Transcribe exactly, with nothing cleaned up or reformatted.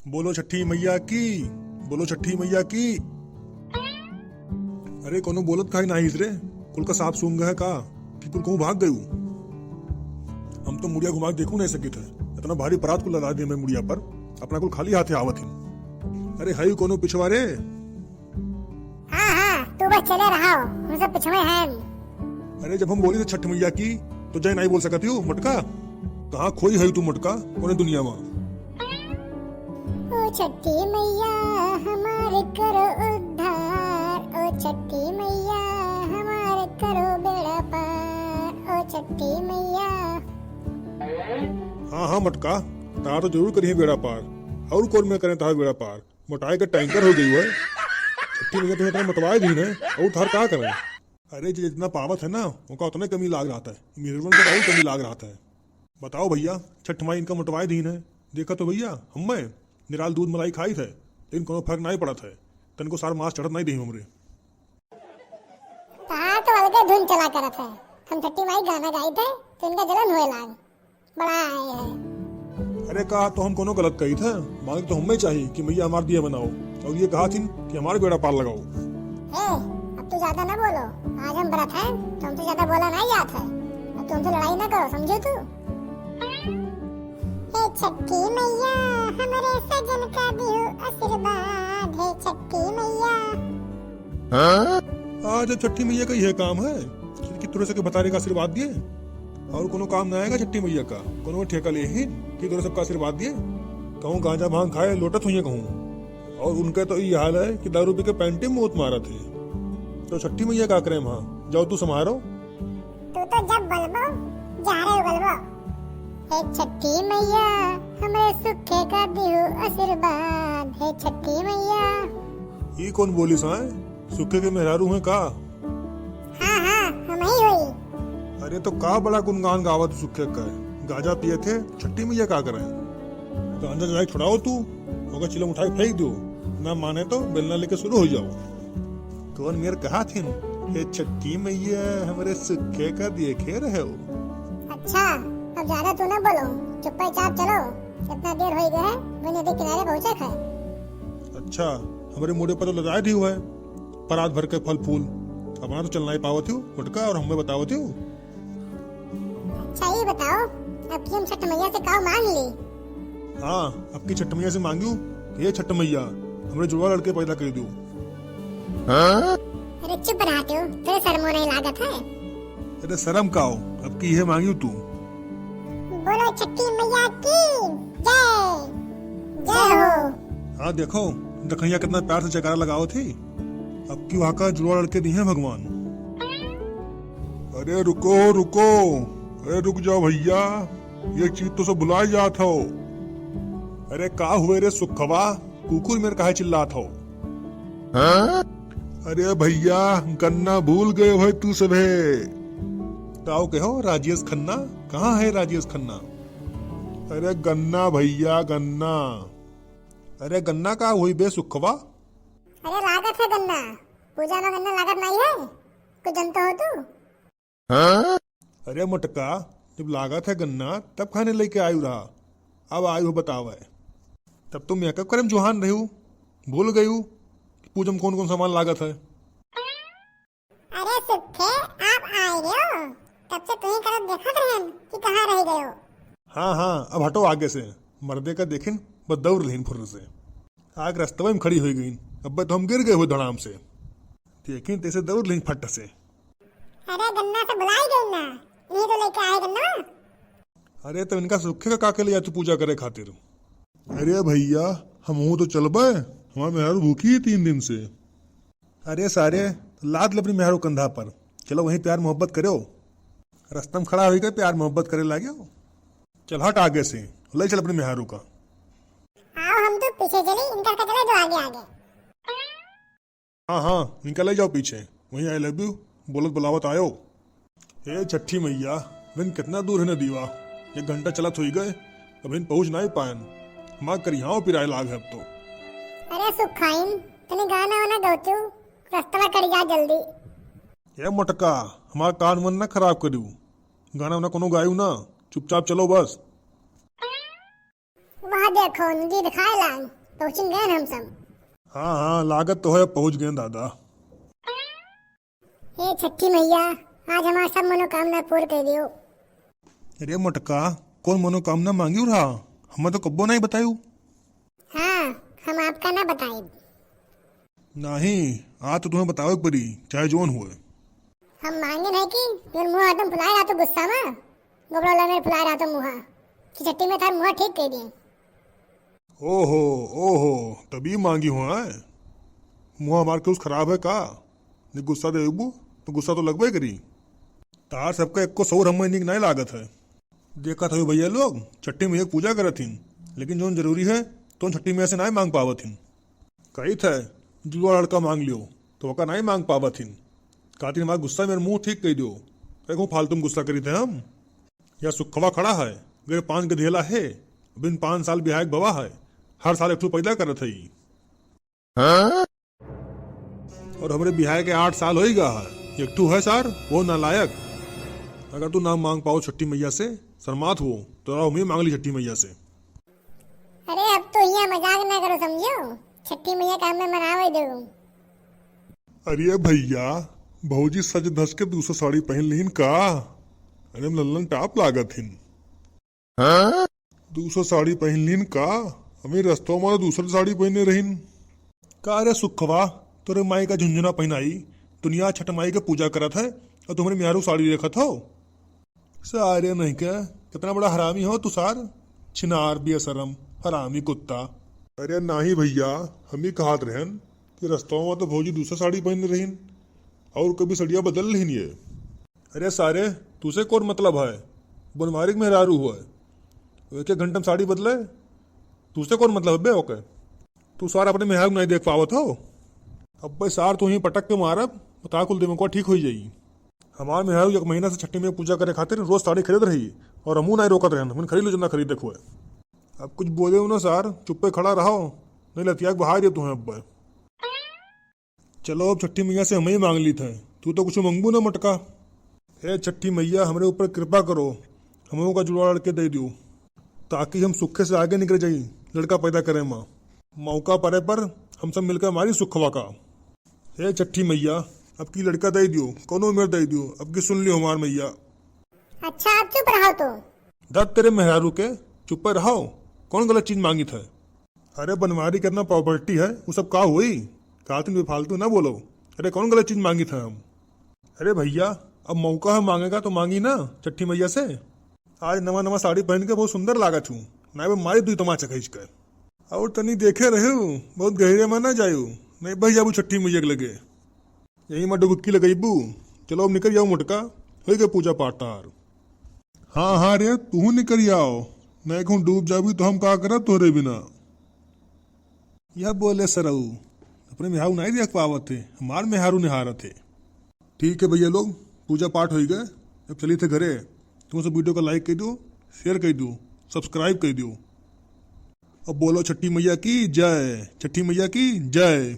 बोलो छठी मैया की, बोलो छठी मैया की। अरे, कोनो बोलत काहे नाहीं रे? कुल का साफ सूंघ है का कि कुल कहूँ भाग गयू? हम तो मुड़िया घुमा के देखू नाहीं सकित है, इतना भारी परात कुल लदा दिहे हमरे मुड़िया पर, अपना कुल खाली हाथे आवत ही। अरे, है कोनो पिछवा रे? हाँ, हाँ, तू बस चले रहा हो, हम सब पिछवे हैं। अरे, जब हम बोली थे छठ मैया की, तो जय नाहीं बोल सकत हो, मोटका? कहाँ खोई है तू, मोटका, कोने दुनिया में? ओ छठी मैया हमार करो उद्धार, ओ छठी मैया हमार करो बेड़ा पार, ओ छठी मैया। हाँ, हाँ, मोटका, तार तो जरूर करिहे बेड़ा पार, और कौन में करें तार बेड़ा पार? मोटाए का टैंकर हो गई है। छठी मैया तुम्हें इतना मोटवाए दीन है, और थार का करें? अरे, जे जितना पावत है ना, उनका उतने कमी लाग रहा है। मेहरवन का बहुत कमी लाग रहा है। बताओ भैया, छठ माई इनका मोटवाए दीन है। देखा तो भैया, हम्मे निराल दूध मलाई खाई थे, लेकिन कोनो फर्क नाहीं पड़त है। तनको सार मांस चढ़त नाहीं दीन हमरे। तहार तो अलगे धुन चला करत है। हम छठी माई गाना गाई थे, तो इनका जलन होए लाग। बड़ा आए है। अरे, कहा तो हम कोनो गलत कही थे, मालिक तो हमें चाहिए कि मैया हमार दिया बनाओ, और ये कहा थी कि हमारे बेड़ा पार लगाओ। ए, अब तू ज्यादा ना बोलो, आज हम व्रत हैं, तो हमसे ज्यादा बोला नहीं जात है। अब तू हमसे लड़ाई ना करो, समझे तू? हे छठी मैया, हमरे सजन का दियो आशीर्वाद, हे छठी मैया। हाँ? आज छठी मैया का यह काम है कि तोरे सबके भतारे का आशीर्वाद दिए, और कोनो काम ना आएगा छठी मैया का। कोनो ठेका ले ही कि तोरे सबका आशीर्वाद दिए। कहूँ गांजा भांग खाए लोटत हुई कहूँ, और उनका तो ये हाल है कि दारू पी के पैंटी में मूत मारत है। तो छठी मैया का करे वहाँ, जाओ तू संभारो। तू तो जब बोलबो, जहरे उगलबो। हे छठी मैया, हमरे सुखे का दिहु आशीर्वाद, हे छठी मैया। ई कौन बोली साए? सुखे के मेहरारू हैं का? हाँ, हाँ, हम ही होई। अरे तो का बड़ा गुणगान गावत सुखे का? गांजा पिए थे, छठी मैया का करें? गांजा जाए छुड़ाओ तू, ओकर चिलम उठाए फेंक दो, ना माने तो बेलना लेके शुरू हो जाओ। कौन मेर कहा थिन, "हे छठी मैया, हमरे सुखे का देखे रहो।" अच्छा, अब ज्यादा तू ना बोलो, चुप्पे चाप चलो। इतना देर हो गया है, वो नदी किनारे पहुंचे है। अच्छा, हमरे मुड़े पर तो लदाए दियो है, परात भर के फल फूल। अपना तो चलना ही पावत हो, मोटका, और हमें बतावत हो। अच्छा, ये बताओ, अब की हम छठ मैया से का मांग ली? हाँ, अब की छठ मैया से मांगियो कि हे छठ मैया, हमरे जुड़वा लड़के पैदा कर दियो। अरे चुप रहा तू, तेरे शर्मो नहीं लागत है। अरे शर्म का हो, अब की ये मांगियो तू। बोलो छठी मैया की जय। जय हो। हाँ देखो, दखैया कितना प्यार से जयकारा लगावत ही। अब की वहाँ का जुड़वा लड़के दिहे भगवान। अरे रुको, रुको, अरे रुक जाओ भैया, ये चीज तो सब भुलाए जात हो। अरे का हुए रे सुखवा, कुकुर मेर काहे चिल्लात हो? हाँ? अरे भैया, गन्ना भूल गए हो तू सभे। का हो कहो राजेश खन्ना, कहाँ है राजेश खन्ना? अरे गन्ना भैया, गन्ना। अरे गन्ना का हुई बे सुखवा? अरे लागत है गन्ना, पूजा में गन्ना लागत नहीं है, कुछ जनता हो तू? हाँ? अरे मोटका, जब लागत है गन्ना, तब खाने लेके आयु रहा, अब आयु बतावे। तब तो मेकअप करे में जुहान रहू, भूल गयू कि पूजा में कौन कौन सामान लागत है। अरे सुखे, आप आए रहे हो? तब से तुम्हें करत देखत रहन कि कहाँ रह गए हो। हाँ, हाँ, अब हटो आगे से, मर्दे का देखिन, बस दौड़ लेन फुर्र से। आग रस्तवे में खड़ी हो गई, अब तो हम गिर गए हो धड़ाम से। देखिन तैसे दौड़ लेन फट से। अरे गन्ना से भुलाई गई ना, नहीं तो लेके आए गन्ना। अरे तो इनका सुखे का काके ले जातू पूजा करे खातिर? अरे भैया, हमहू तो चलबे, हमार मेहरारू भूखी है तीन दिन से। अरे सारे, लाद ले अपनी मेहरारू कंधा पर, चलो वहीं प्यार मोहब्बत करो। रस्ता में खड़ा होइके प्यार मोहब्बत करे लाग्यो। चल हट आगे से, ले चल अपनी मेहरारू का। आओ हम तो पीछे चली, इनका चले दो आगे आगे। हाँ, हाँ, इनका ले जाओ पीछे, वहीं I love you बोलत बुलावत आयो। हे छठी मैया, बिन कितना दूर है नदीवा, एक घंटा चलत होई गए, अभिन पहुँच नाहीं पायन। हमार करिहाओ पिराए लाग है अब तो। अरे सुखाइन, तनी गाना वाना गौतू, रस्तवा कट जा जल्दी। हे मोटका, हमार कान मन ना खराब करू, गाना वाना कोनो गायू ना, चुपचाप चलो बस। वहाँ दे देखो, नदी दिखाए लाग, पहुँचिन गए हम सब। हाँ, हाँ, लागत तो है, पहुँच गए दादा। हे छठी मैया, आज हमार सब मनोकामना पूर्ण कर दियो। अरे मोटका, कौन मनोकामना मांगी रहा? हमें तो कब्बो नहीं बतायू। हाँ, हम आपका ना बताइब। नहीं, आज तो तुम्हें बतावे के पड़ी, चाहे जौन होए। हम मांगे नहीं कि फिर मुंह एकदम फुलाए रहा तो गुस्सा में, गोबरा लगे फुलाए रहा तो मुंह, कि छठी में थार मुंह ठीक कर दिए। ओहो, ओहो, तभी मांगी हो, हैं? मुंह हमार कुछ खराब है का? जे गुस्सा देबू, तो गुस्सा तो लगबे करी। तार सबका एको सौर हमें नीक नाय लागत है। देखत हो भैया लोग, छठी मैया के पूजा करत हिन, लेकिन जौन जरूरी है, तो छठी मैया से नाय मांग पावत हिन। कही थे, जुआ लड़का मांग लियो, तो ओका नाय मांग पावत हिन। खातिर हमार गुस्सा मेरे मुंह ठीक कह दियो। देखो, फालतू में गुस्सा करी थे हम। या सुखवा खड़ा है, गए पान के धेला है, बिन पाँच साल बिहायक बवा है, हर साल एक ठो पैदा करत है ई। और हमरे बिहाय के आठ साल होई गा है, एक ठो है सार, वो नालायक। अगर तू ना मांग पाओ छठी मैया से, शर्मात हो, तो रहो, हम ही मांग ली छठी मैया से। अरे, अब तो यहाँ मजाक ना करो, समझो, छठी मैया का हमें मनावे दो। अरे भैया, भौजी सज धज के दूसरा साड़ी पहन लीन का? अरे लल्लन टाप लागत हिन। हाँ? दूसरा साड़ी पहन लीन का? हमें रस्तों में दूसरी साड़ी पहने रहीन। का रे सुखवा, तोरे माई का झुंझुना पहनाई, दुनिया छठ माई के पूजा करत है और तुम्हारे मियारू साड़ी देखत हो? सारे नहीं के, कितना बड़ा हरामी हो तू सार, छिनार बेशरम, हरामी कुत्ता। अरे नहीं भैया, हम ही कहत रहन कि रस्तों में तो भौजी दूसरा साड़ी पहने रहीन और कभी सड़िया बदल रहीन ये। अरे सारे, तुसे कौन मतलब है? बनवारी के मेहरारू हुआ है, वो एक एक घंटे में साड़ी बदले, तुसे कौन मतलब है बे ओके? तू सार अपने मेहरारू नहीं देख पावत हो? अब्बे सार तू ही पटक के मारब, बता कुल दिमाग ठीक हो जाई। हमार मेहरारू एक महीना से छठी मैया पूजा करे खातिर रोज साड़ी खरीद रही और हमू नहीं रोकत रहन, हमन खरीद लो जितना खरीद देखो। अब कुछ बोले हो ना सार, चुप्पे खड़ा रहो, नहीं लतिया के बहार दे तुम्हें अब्बे। चलो, अब छठी मैया से हम ही मांग ली थे, तू तो कुछ मंगबू ना मटका। हे छठी मैया, हमरे ऊपर कृपा करो, हमों का जुड़वा लड़के दे दियो, ताकि हम सुखे से आगे निकल जाई, लड़का पैदा करे माँ। मौका पड़े पर हम सब मिलकर मारी सुखवा का। हे छठी मैया, अब की लड़का दे दियो, कोनो उम्र दे दियो, अब की सुन लियो हमार मैया। अच्छा, आप चुप रहो तो। दत तेरे मेहरारू के, चुप रहो, कौन गलत चीज मांगी थे? अरे बनवारी के इतना प्रॉपर्टी है, वो सब का हुई? कातिन बेफालतू ना बोलो। अरे कौन गलत चीज मांगी था हम? अरे भैया, अब मौका है मांगेगा तो मांगी ना छठी मैया से। आज नवा नवा साड़ी पहन के बहुत सुंदर लागत हूँ, नहीं बे मारी दुई तमाचा खींच के। और तनी देखे रहे, बहुत गहरे में ना जायू, नहीं बह जाबू छठी मैया के लगे। यही में डुबकी लगेबू। चलो अब निकल जाओ मोटका, हो गए पूजा पाठ तार। हाँ हाँ रे, तू निकल जाओ, नहीं कहूँ डूब जाबी तो हम का करब तोहरे बिना। यह बोले सरऊ, अपने मेहरारू नहीं देख पावत है, हमार मेहरारू निहारत है। ठीक है भैया लोग, पूजा पाठ हो गए, अब चली थे घरे। तुम सब वीडियो का लाइक कर दो, शेयर कर दो, सब्सक्राइब कर दो। अब बोलो छठी मैया की जय, छठी मैया की जय।